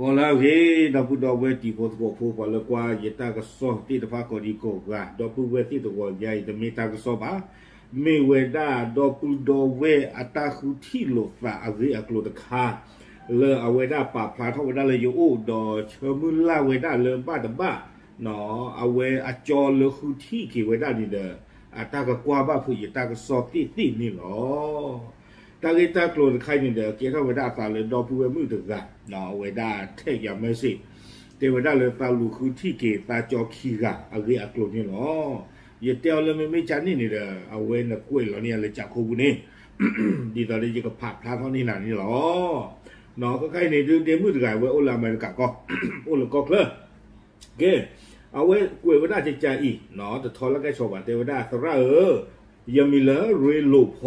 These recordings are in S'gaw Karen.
ဂီၤလၢအဂ့ၤ ဒီပုၢ်ဒီဝဲၢ်တံၤဖိသကိးဖိ ပှၤလၢကွၢ်ယတၢ်ကစီၣ်သ့ၣ်တဖၣ်ကိးဒံကိးဂၤ, ဒီပုၢ်ဝဲၢ်သ့ၣ်တဂီၤညါအံၤ တမ့ၢ်တၢ်ကစီၣ်ဘၣ်, မ့ၢ်ဝဲဒၣ်ဒီပုၢ်ဒီဝဲၢ်အတၢ်ဃုထံၣ်လိာ်သးအဂ့ၢ်အကျိၤတခါ လၢအဝဲဒၣ်ပာ်ဖျါထီၣ်ဝဲဒၣ်လၢယအိၣ် ဒီးဆၢမုၢ်လၢ်ဝဲဒၣ်လၢဘၣ်တဘၣ် အဝဲအကၠီလၢဃုထံၣ်က့ၤဝဲဒၣ်န့ၣ်ဒီး အတၢ်ကကွၢ်ဘၣ်ဖုးယတၢ်ကစီၣ်သ့ၣ်သ့ၣ်န့ၣ်လီၤ. တၢ်ဂ့ၢ်တၢ်ကျိၤတခါအံၤန့ၣ်ဒီး ကဲထီၣ်ဝဲဒၣ်အသးလၢဒီပုၢ်ဝဲၢ်မုၣ်တဂၤ, အဝဲဒၣ်ထဲးယၤ message တဲဝဲဒၣ်လၢသးလူၤဃုထံၣ်က့ၤသးကၠီခံဂၤအဂ့ၢ်အကျိၤန့ၣ်လီၤ. ယတဲအီၤလၢမ့မ့ၢ်ကန့ၣ်န့ၣ်ဒီး အဝဲနကွဲးလီၤန့ၢ်ယၤလၢကၠးခိၣ်ပူၤန့ၣ် ဒ်သိးဒီးယကဖးဖျါထီၣ်န့ၢ်နၤန့ၣ်လီၤ. ခဲခါအံၤန့ၣ်ဒုး ဒ့မုၣ်တဂၤအဝဲအိၣ်လၢအမဲရကၤကီၢ်, အိၣ်လၢကီၢ်ချၢ ကဲ, အဝဲကွဲးဝဲဒၣ်ကကါအံၤ, တထီလၢကဲဆီဘၣ် တဲဝဲဒၣ် သရၣ်ဧၢ, ယမံၤလၢရ့လိာ်ဖ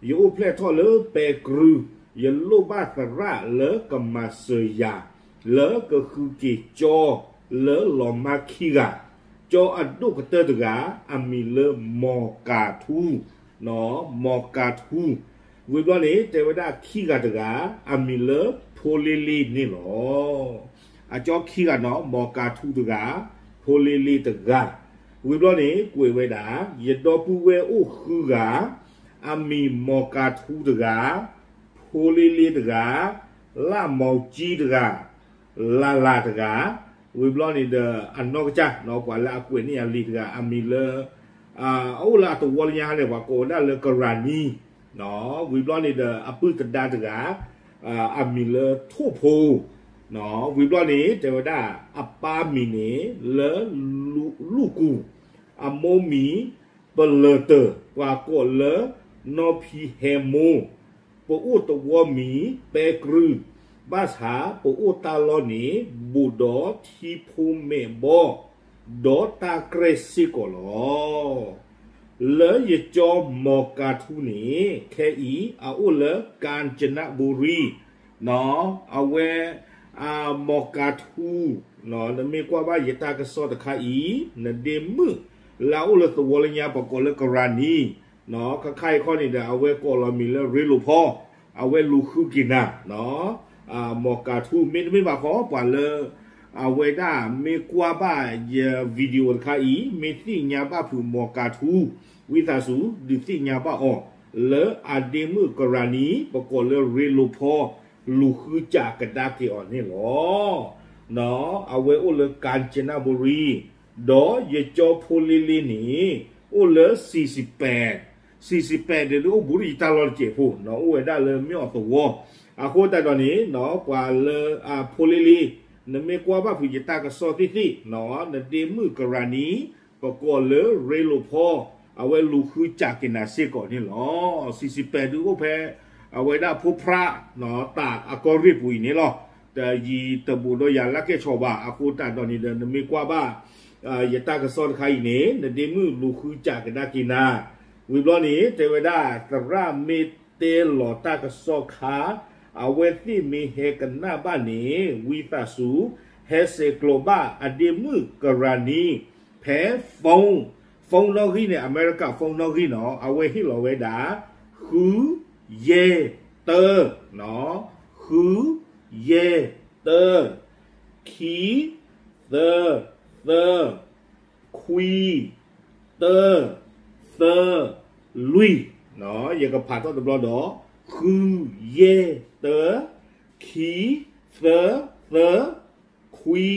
ီ, ယအိၣ်ဖျဲၣ်ထီၣ်လၢပဲၤကြုၢ်, ယလိၣ်ဘၣ်သရၣ်လၢကမၤစၢၤယၤ, လၢကဃုက့ၤကၠီလၢလီၤမၢ်ခံဂၤ, ကၠီအဒိၣ်ကတၢၢ်တဂၤ အမံၤလၢမီၤကၤထူ, မီၤကၤထူ ဝံၤဘျီန့ၣ် တဲဝဲဒၣ်ခံဂၤတဂၤ အမံၤလၢဖိလ့လ့န့ၣ်လီၤ. အကၠီခံဂၤနီၤ မီၤကၤထူတဂၤ, ဖိလ့လ့တဂၤ, ဝံၤဘျီန့ၣ် ကွဲးဝဲဒၣ် ယဒီပုၢ်ဝဲၢ်အိၣ်ဃုဂၤ, အမံၤမီၤကၤထူတဂၤ, ဖိလ့လ့တဂၤ, လၢ်မီၤကၠံတဂၤ, လၢ်လၢ်တဂၤ, ဝံၤဘျီန့ၣ်ဒီး အနီၢ်ကစၢ်နီၤ ပှၤလၢအကွဲးန့ၢ်အလံာ်တဂၤ အမံၤလၢ အအိၣ်လၢအသဝီလၢညါဟါန့ၣ် ပှၤကိးဝဲဒၣ်လၢကရၤနံ, ဝံၤဘျီန့ၣ်ဒီး အပုၢ်သဒါတဂၤ အမံၤလၢထိၣ်ဖိ, ဝံၤဘျီန့ၣ် တဲဝဲဒၣ် အပၢ်မံၤန့ၣ် လၢလူၣ်ကူၣ်, အမိၢ်မံၤ ပလၢၤတၢၢ် ပှၤကိးလၢ နီၢ်ဖံဟဲမိၢ်, ပအိၣ်သဝီမံၤ ပဲကြုၢ်, ဘၣ်ဆၣ်ပအိၣ်တၢ်လီၢ်န့ၣ် ဘူးဒီးထံဖိမဲာ်ဘီ ဒီးတၢ်ကြဲၢ်စ့ၢ်ကီးလီၤ. လၢယကၠီမီၤကၤထူန့ၣ် ခဲအံၤ အအိၣ်လၢ ကၣ်စနဘူရံ အဝဲ မီၤကၤထူ နမ့ၢ်ကွၢ်ဘၣ်ယတၢ်ကစီၣ်တခါအံၤ နဒ့မုၣ် လၢအအိၣ်လၢသဝီလၢညါ ပကိးလၢကရၤနံ, ခါခါအံၤခီန့ၣ်ဒီး အဝဲကိးလီၤမံၤလၢရ့လိာ်ဖီ, အဝဲလူၤဃုက့ၤနၤ မီၤကၤထူ မ့တမ့ၢ်ဘၣ်ဃီ ပှၤလၢ အဝဲဒၣ်မ့ၢ်ကွၢ်ဘၣ်ယ video တခါအံၤ မ့ၢ်သ့ၣ်ညါဘၣ်ဖုးမီၤကၤထူ ဝံသးစူၤ ဒုးသ့ၣ်ညါဘၣ်အီၤ လၢအဒ့မုၣ်ကရၤနံ ပကိးလၢရ့လိာ်ဖီ လူၤဃုစးကဒါက့ၤအီၤန့ၣ်လီၤ. အဝဲအိၣ်လၢ ကၣ်စနဘူရံ ဒီးယကၠီဖိလ့လ့န့ၣ် အိၣ်လၢ စံးစံးပဲး, စံးစံးပဲးဒီး အိၣ်ဘူးဒီးယတၢ်လီၢ်တစဲးဖိ အိၣ်ဝဲဒၣ်လၢမ့ၢ်အီၤသဝီ, အဃိသတးဒီးန့ၣ် ပှၤလၢ ဖိလ့လ့ နမ့ၢ်ကွၢ်ဘၣ်ဖုးယတၢ်ကစီၣ်သ့ၣ်သ့ၣ် နဒ့မုၣ်ကရၤနံ ပကိးလၢရ့လိာ်ဖီ အဝဲလူၤဃုစးက့ၤနၤစ့ၢ်ကီးန့ၣ်လီၤ. စံးစံးပဲးဒုးအိၣ်ဖဲ အဝဲဒၣ်ဖိဖြး တၢ်အကီၢ်ရ့ၣ်ပူၤအံၤန့ၣ်လီၤ. တယံၤတဘူးဒီးယၤလၢကဲဆီဘၣ် အဃိသတးဒီးန့ၣ်ဒီး နမ့ၢ်ကွၢ်ဘၣ် ယတၢ်ကစီၣ်တခါအံၤန့ၣ် နဒ့မုၣ်လူၤဃုစးကဒါက့ၤနၤ, ဝံၤဘျီန့ၣ် တဲဝဲဒၣ် သရၣ်မ့ၢ်တဲလီၤတၢ်ကစီၣ်ခါ အဝဲသ့ၣ်မ့ၢ်ဟဲကနၣ်ဘၣ်န့ၣ် ဝံသးစူၤ ဟဲဆဲးကျိးဘၣ်အဒ့မုၣ်ကရၤနံ ဖဲ phone, phone နီၣ်ဂံၢ်န့ၣ် အမဲရကၤ phone နီၣ်ဂံၢ်နီၤ အဝဲဟ့ၣ်လီၤဝဲဒၣ် ဃု ယဲၢ် တၢ, ဃု ယဲၢ် တၢ, ခံ သၢ သၢ ခွံ တၢ သၢ လွံၢ်, ယကဖးထီၣ်တဘျီဒီး ဃု ယဲၢ် တၢ ခံ သၢ သၢ ခွံ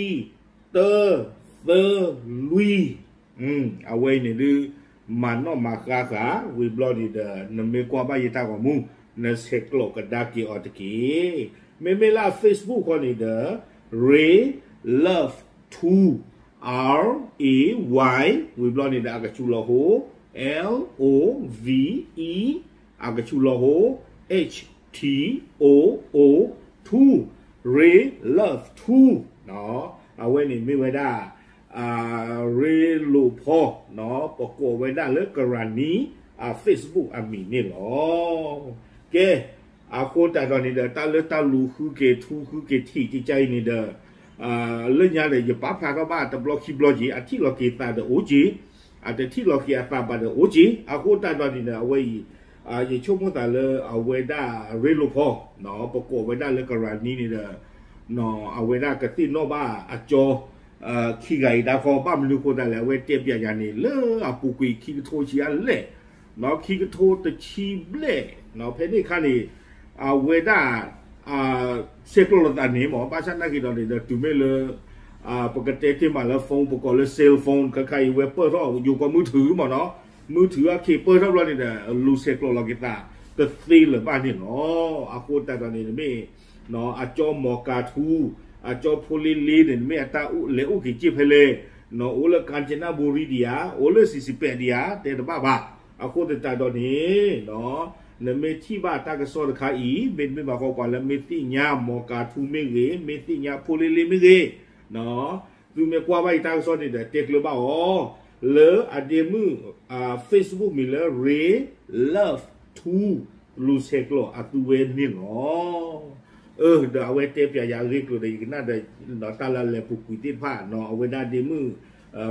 တၢ သၢ လွံၢ်, အဝဲအံၤန့ၣ်ဒုး မၤနီၣ်မၤဃါဃာ် ဝံၤဘျီန့ၣ်ဒီး နမ့ၢ်ကွၢ်ဘၣ်ယတၢ်ဂီၤမူ နဆဲးကျိးကဒါက့ၤအီၤတက့ၢ်. မ့မ့ၢ်လၢ Facebook ဃီန့ၣ်ဒီး Ray Love Two, R A Y ဝံၤဘျီန့ၣ်ဒီး အကဆူးလီၤဟိ L O V E အကဆူးလီၤဟိ H T O O, Two, Ray Love Two, အဝဲန့ၣ်မ့ၢ်ဝဲဒၣ် ရ့လိာ်ဖီ ပကိးဝဲဒၣ်လၢကရၤနံ အ Facebook အမံၤန့ၣ်လီၤ. ကဲ, အဃိသတးဒီးန့ၣ်ဒီး တၢ်လၢတၢ်လူၤဃုက့ၤထူဃုက့ၤထံးကကါအံၤန့ၣ်ဒီး လၢညါဒီး ယပာ်ဖျါထီၣ်ဘၣ်တဘျီခံဘျီက့ၤ အထံၣ်လီၤက့ၤသးဒီးအိၣ်က့ၤ, အတထံၣ်လီၤက့ၤအသးဘၣ်ဒီးအိၣ်က့ၤ, အဃိသတးဒီးန့ၣ်ဒီး အဝဲအံၤ ယဆိကမိၣ်သးလၢအဝဲဒၣ်ရ့လိာ်ဖီ ပကိးဝဲဒၣ်လၢကရၤနံန့ၣ်ဒီး အဝဲဒၣ်ကသ့ၣ်နီၣ်ဘၣ်အကၠီ ခံဂၤအံၤတၢ်ခီ ဘၣ်မနုၤအဃိသတးလဲၣ် အဝဲတဲပၠးယၤန့ၣ် လၢအပူၤကွံာ်ခံကထိဆံအလဲၣ်, ခံကထိတဆံဘျဲၣ်, ဖဲန့ၣ်အခါန့ၣ် အဝဲဒၣ် ဆဲးကျိးလိာ်သးန့ၣ်မ့ၢ် ဘၣ်ဆၣ်နာ်က့ၤဒီးန့ၣ်ဒီး တုၤမ့ၢ်လၢ ပကတဲတ့ၢ်မးလၢ phone ပကိးလၢ cell phone ခဲခါအံၤ ဝဲပၢၢ်ထီၣ် ယိၤကီၢ် มือถือ မ့ၢ်နီၤ, မုၢ်ထူအခ့ ပၢၢ်ထီၣ်ဘျီန့ၣ်ဒီး လူၤဆဲးကျိးလီၤက့ၤသး တသ့လၢၤဘၣ်န့ၣ်လီၤ. အဃိသတးဒီးန့ၣ် နမ့ၢ် အကၠီမီၤကၤထူ အကၠီဖိလ့လ့န့ၣ် နမ့ၢ်အတၢ်လဲၤအိၣ်က့ၤစ့ၢ်ဖဲလဲၣ်, အိၣ်လၢ ကၣ်စနဘူရံ ဒံးဧါ, အိၣ်လၢ စံးစံးပဲး ဒံးဧါ တဲတဘၣ်ဘၣ်. အဃိသတးဒီးန့ၣ် နမ့ၢ်ထံၣ်ဘၣ်တၢ်ကစီၣ်တခါအံၤ မ့တမ့ၢ်ဘၣ်ဃီ ပှၤလၢမ့ၢ်သ့ၣ်ညါမီၤကၤထူမ့ၢ်ဂ့ၤ, မ့ၢ်သ့ၣ်ညါဖိလ့လ့မ့ၢ်ဂ့ၤ, သုမ့ၢ်ကွၢ်ဘၣ်အံၤတၢ်ကစီၣ်န့ၣ်ဒီး တဲကျၢၤဘၣ်အီၤ လၢအဒ့မုၣ် Facebook မံၤလၢ Ray Love Two လူၤဆဲးကျိးအသုဝဲန့ၣ်လီၤ. အၢ ဒီးအဝဲတဲပၠးယၤအဂ့ၢ်ကျိၤဒီး ယကနၣ်ဒီး တၢ်လၢလဲၤပူၤကွံာ်သ့ၣ်တဖၣ် အဝဲဒၣ်ဒ့မုၣ်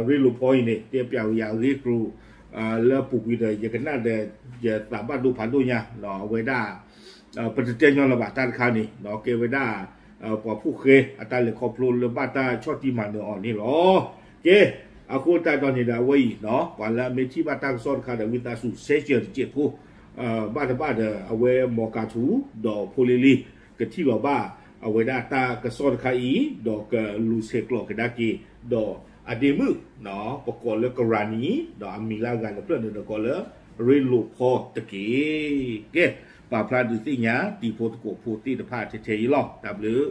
ရ့လိာ်ဖီအံၤန့ၣ် တဲပၠးယၤအဂ့ၢ်ကျိၤ လၢအပူၤကွံာ်ဒီး ယကနၣ်ဒီး ယသးဘၣ်ဒိဖးဒိၣ်ညါ အဝဲဒၣ် ပတတဲညီလၢၤဘၣ်တၢ်တခါန့ၣ် ကဲဝဲဒၣ် ပှၤဖိၣ်ဃဲအတၢ်လဲၤခီဖျိလၢဘၣ်တၢ်ဆီၣ်တံၢ်မၤနၢၤအီၤန့ၣ်လီၤ. ကဲ အဃိသတးဒီးန့ၣ်ဒီးအဝဲအံၤ ပှၤလၢအမ့ၢ်ထံၣ်ဘၣ်တၢ်ကစီၣ်တခါဒီး ဝံသးစူၤ share တစဲးဖိ ဘၣ်တဘၣ်ဒီး အဝဲမီၤကၤထူ ဒီးဖိလ့လ့ ကထံၣ်လီၤဘၣ် အဝဲဒၣ်တၢ်ကစီၣ်တခါအံၤ ဒီးကလူၤဆဲးကျိးကဒါက့ၤ ဒီးအဒ့မုၣ် ပကိးလၢကရၤနံၤ ဒီးအမံၤလၢအဂၤတဖျၢၣ်န့ၣ်ဒီးကိးလၢ ရ့လိာ်ဖီတက့ၢ်. ကဲ ပာ်ဖျါဒုးသ့ၣ်ညါ တံၤဖိသကိးဖိသ့ၣ်တဖၣ်ထဲထဲအံၤလီၤ. တၢ်ဘျုး